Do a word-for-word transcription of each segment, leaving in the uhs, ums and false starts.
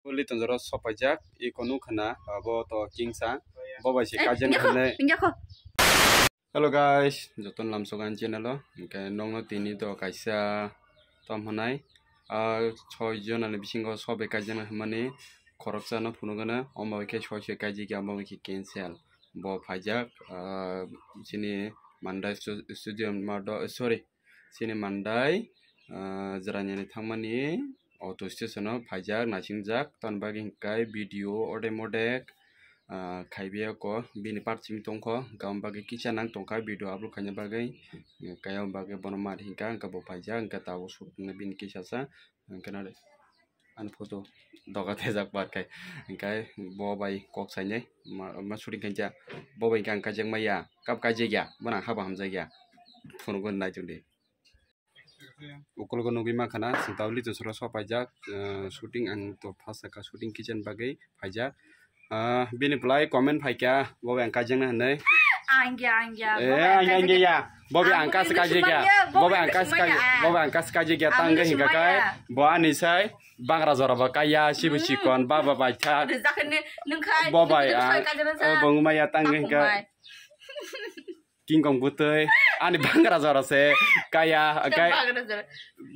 Liton jora sopaijak, iko nukha na, abo to kingsa, bo bai se Eh, kajeng ingya kho, hinwi. Ingya kho. Hello guys, joton lamsok ani channel o, hingke nokno tini to kaisa tom hwnai, ah, soi jona ni bisingo sobe kajeng hwnmani khoroksa no phunukgana, omo khe soi soi kaijak ya, omo khe cancel. Bo phaijak, ah, chini Mandai stu-, studio ma do, sorry, chini Mandai, ah, Jirania ni thangmani auto station o phaijak, naisingjak, tamni bagwi hingkai video odek modek, ah, khaibai ko, bini part simi tongkho, hingka o bagwi kisa nang tongkha video upload khaina bagwi, kaya o bagwi bono mar hingka, hingka bo phaijak, hingka tabuk shoot wngna bini kisa sa, hingka nare. Ani photo doga tejak bar kai. Hingkai bo bai kok sainai ma, ma shooting khaincha. Bo bai hingka ang kaijak maya. Kap kaijak ya. Bo nang haba hamjak ya. Phunukgo naichuk di. Ukulgo nugwi mankha na. Sintao lichun soro sopaijak. Eh, shooting ang to first ka shooting kitchen bagwi phaijak. Ah, bini phlai comment phaikha, bo bai ang kaijakna hinwi. Angya, angya, Eh, bo bai ang angya, angya, kaijakya. Ya. Bo bai ang Ang kas bini kaijak ya. Sumanya, bo Bo bai bai ang kas Sumanya. Kaijak, bo bai ang kas kaijak ya, Ang tang bini hingka kai. Sumanya. Bo ani sai, bangra jora ba kaya, sibu Hmm. Sikon, baba bai tha. Ada jakhani nung khai, Bo bai nung ang, khai kaijakna sa. Oh, bo ngumaya tang Aku hingka. Mai. King Kong butui, ani bangra jora se, kaya, Tang kai. Bangra jora.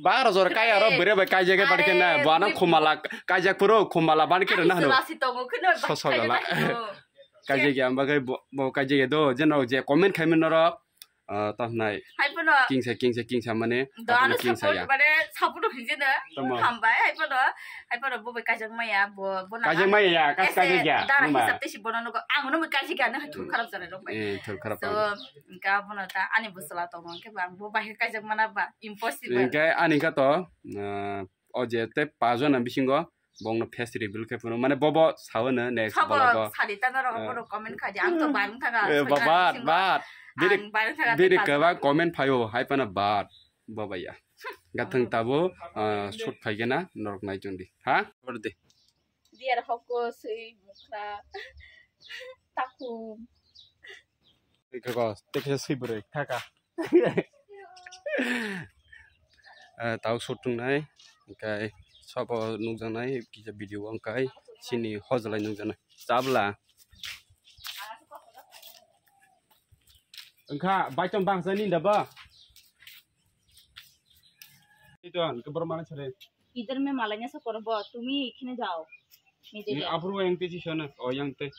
Bangra jora kaya ro Eh, bere bai kaijak ke are, barke na, bo ano bui- khumala, kaijak puro khumala ban ke na Ani hano. Selasi tongo, kheno ba Soso kaijak gala. Kaijak ya, amba kai bo, bo kaijak ya do, jeno je comment khai men norok, ah, tah nai. Hai pono. King sa, king sa, king sa mane, Do ano ano king sa support ya. Mane support hinje na. Tamo. Hambai, hai pono. Hai pono bo bai kaijak maya, bo, bo na Kaijak maya ya, kas ese kaijak ya, dara mama. Hisab te si bono nogo, ang no kaijak ya, na hai thum kharap jana rok bai. Eh, thum kharap So, jana. Hingke abono ta ani bwsala tongo, hingke ba ang bo bahai kaijak mana ba impossible. Hingke ani hingka to, ah, o je te pajon ni bisingo bongno face reveal khe phano, mane bobo saono next Sabo vlog o. Sali tana rok Eh. Bono comment khai di, ang to barung thaga Eh, soi ba-, kha bat, bisingo. Bat. Biri, Ang barung thaga biri tei kwbang comment phaio, hai phano bat. Bobo ya. Gathang tabo, ah, shoot phaigena norok naichung di. Ha? Orde. Dear hoko sui mukha. Takum. Ikago, tekhe sui bwrwi, thaka. Ah, tau shoot wngnai, hingkai sobo nukjaknai, kisa video wngkai, chini hojlai nukjaknai. Chabla. Wngkha, baichom bangsa ni da ba? Ito, ang ke borok mana sare? Idhar mein malaina sa koro bo, tumi ikhine jao. Ni Media. Apuro yang te si sana, oh yang te.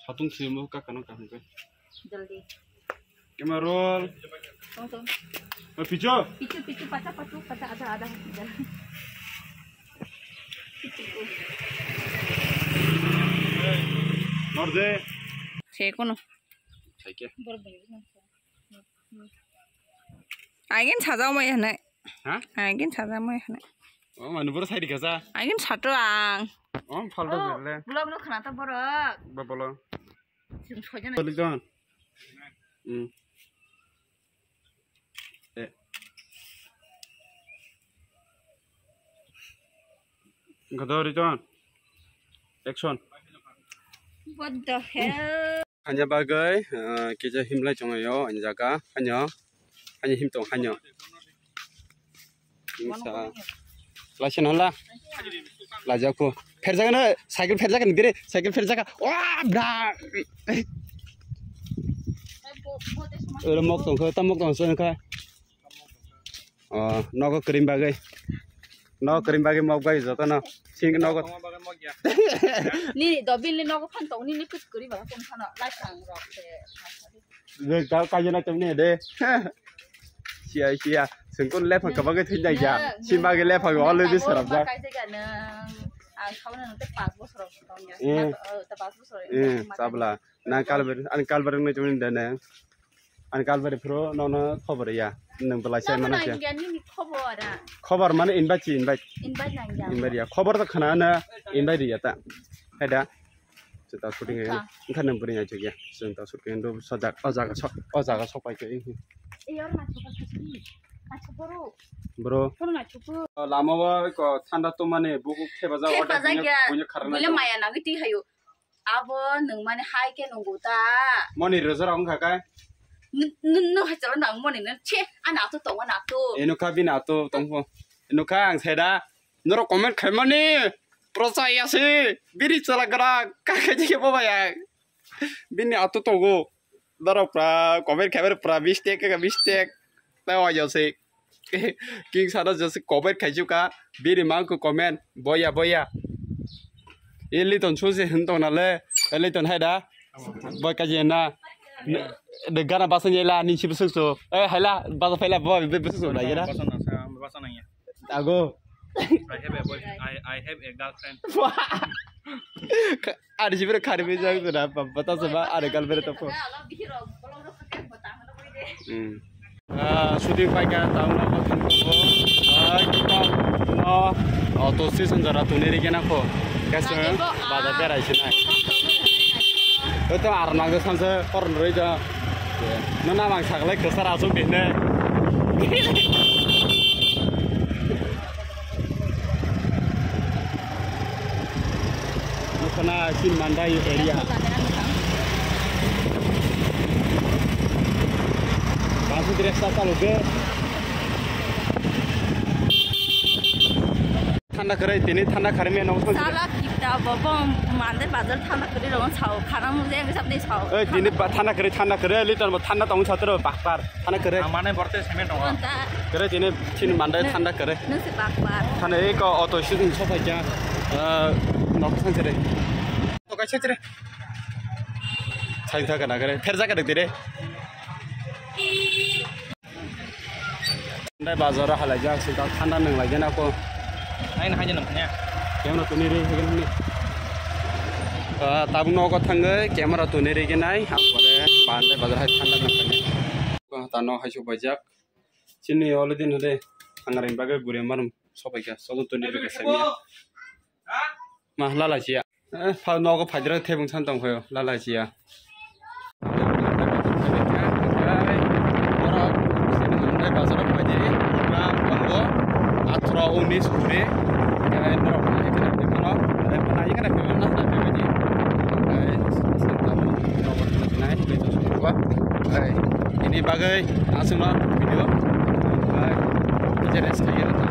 Satung si mo ka kano ka hangke. Jaldi. Camera roll. Tong, tong. Oh, picho. Pichu, pichu, pacha, pachu, pacha, ada, ada. Norde. Se kono. Saike. Bor bor. Agin sajak mai hwnwi. Ha? Agin sajak mai hwnwi. Oh, manu boro sai dikha sa. Agin sato ang. Oh, phalto Oh, bele. Vlog no khna to borok. Ba bolo. Chwng soijan. Boli don. Hmm. Eh. Gadori don. Action. What the hell? Hanya bagwi, ah, kisa himlai chongo yo, ani jaga, hanyo, hanyo him tong, hanyo. Insa. Laisen hala. Lajaku. Ferjaga na, cycle ferjaga ni dire, cycle ferjaga. Wah, bra. Oro mok tong kho, tam mok tong kho. Oh, nogo krim bagwi. Nogo krim bagwi mok bai joto no. Sing nogo. Nini dobil ni nogo phan tong nini kut kuri ba kon phano laisang rok se. Jek dal kaje na chomni de. Sia, sia. Sengkon lephang kabagwi thai jai ja. Nang, Sima ge lephang nang already kago sarap ja. Kaise ga nang. Ang khauna nang te pas bosor tong ya. Eh. Te pas bosor. Eh, sabla. Nang kalber, ani kalber nang chomni de nang. Ani kalbari phuru nono khobor ya. Nang belai sai Nang mana nang ya. Ya nini khobor, ah. Khobor mane invite si invite. Invite nang ya. Invite ya. Khobor to khana na invite ya ta. Hai da. Chwng ta shooting ya. Ka. Engkha nang bwrwi ya chuk ya. Chwng ta shooting do sajak o jaga sok o jaga sok pai khe. Eh, oro na chukha sasi. Acha boro. Bro. Kono na chuku. Lama o ko thanda to mane buku kheba ja Kheba order ja bunya ya. Bunya kharana Bunya to. Maya nang ti hayo. Abo nwng mani hai khe nungo ta. Moni roja rok wngkha kai. Nw-, nw-, nw hai chalo nang moni nw che, ani atu tongo na atu. Eno kha bini atu tongpho. Eno kha ang saida norok comment khaimani. Prosa ya se, biri chala gra, kaka jike boba ya. Bini atu togo. Daro pra, comment khaber pra, mistake ka mistake. Ta wa ya se. King sana jase comment khai juka, biri mangko comment, boya boya. Eliton suse hintong na le, eliton hai da. Boy kaji na. De gana basa nyela ni si besuk so. Eh, haila, basa phaila, boy, be-, besuk so, na yera. Basa na sa, basa na ya. Ago. I have a boy, I, I have a girlfriend. Ari sibere khari be jang na, bata se ba, ari girlfriend to po. Hmm. Ah, shooting paikha, town o bo thang tongo. Ah, kita no, auto station jora tuni rikena ko. Kaisa bazar berai sinai. Ito ar nang sanse koron roi ja. No namang saklai kesar asuk bine. Nukana Chin Mandai area. Bangso dress ta chalok de. Thanda kwrwi, tini thanda kwrwi meno. Sala kita bo, bo Mandai bazar thanda kwrwi rong sao, khana mujhe yang sabde sao. Oi, tini ba thanda kwrwi, thanda kwrwi, litan bo thanda tong satro bakpar. Thanda kwrwi. Ang mane borte cement tongo. Kwrwi tini, tini Mandai thanda kwrwi. Nung se bakpar. Thanda eko auto station sopai kya. Eh, nok san sere. To kai sere. Sai tha kana kare. Pher jaga de dire. Mandai bazar halai jak sing thanda nang lai jana ko. Ai na haje nang ya. Camera tuni ri hagen ni. Ah, tabuk nogo thangwi camera tuni ri genai. Ang pore Mandai bazar hai thanda nang kani. Ko ta no hai su bajak. Chini olo din hode. Ang ring bagwi guri marum sopai kha. Sodo tuni ri kha sami. Ma lala chiya. Eh, pha nogo phaidra thebung san tong phaio, lala chiya. Borok sini Mandai bazar phaidi, program tongo, atro unis kuri. Eh, norok nai kana phai mano, eh, nai kana phai mano, nai phai di. Eh, sini tamu, norok nai, beto sungkwa. Eh, ini bagwi aswkno video. Eh, je rest khayo.